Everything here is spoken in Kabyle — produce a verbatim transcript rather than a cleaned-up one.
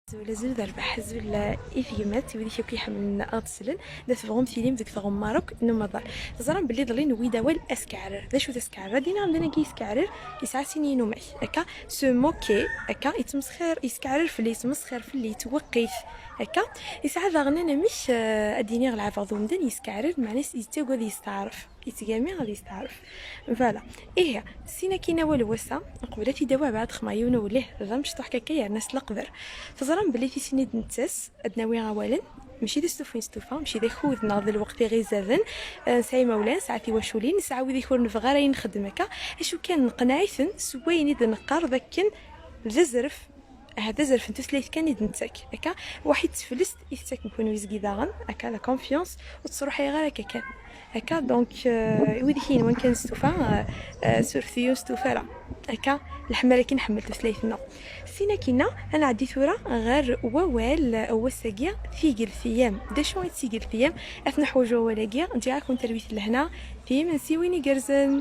Azul, azul d rrbeḥ, azul i tegmat, i wid akk iḥemmlen ad slen, da tebɣum tilim deg tɣemmar akk n umaḍal. Teẓram belli iḍelli newwi-d awal askeɛrer. D acu d askeɛrer? Ad iniɣ amdan-agi yeskeɛrer, yesɛa sin yinumak, akka, se moquer, akka, yettmesxir, yeskeɛrer fell-i, yettmesxir fell-i, yettweqqit, akka. Yesɛa daɣen anamek, eh, ad d-iniɣ leɛbeɣ d umdan yeskeɛrer, meɛna yettagad yesteɛref. Yettgami ad yesteɛref. Voilà. Ihi, sin akkin awal n wass-a, qbel ad t-id-awiɣ, bɛad xemma yiwen uwellih d amecṭuḥ akka yerna s leqder. Teẓram belli tisin i d-nettas, ad d-nawi awalen, mačči d astufu i nestufa, mačči d akud neɣ d lweqt iɣizaden, eh, nesɛa imawlan, nesɛa tiwaculin, nesɛa wid i ur nebɣi ara ayen nxeddem akka, acu kan neqneɛ-iten s wayen i d-neqqar d akken d azref, ahat d azref n tutlayt kan i d-nettak, akka, waḥid teflest i tettak kunwi zgi daɣen, akka, la confiance, ur tesruḥay ara akka kan. Akka, donc, euh, wid i k-yenwan kan stufa, euh, euh, surfet-iyi ur stufa ara. Akka, leḥmala akken nḥemmel tutlayt-nneɣ. Sin akkinna, ad nɛeddi tura ɣer wawal, euh, wass-agi, tigelt iyam. D acu i d tigelt iyam? Ad t-neḥwaǧ wawal-agi, ǧǧiɣ-akent talwit n lehna, timensiwin igerrzen.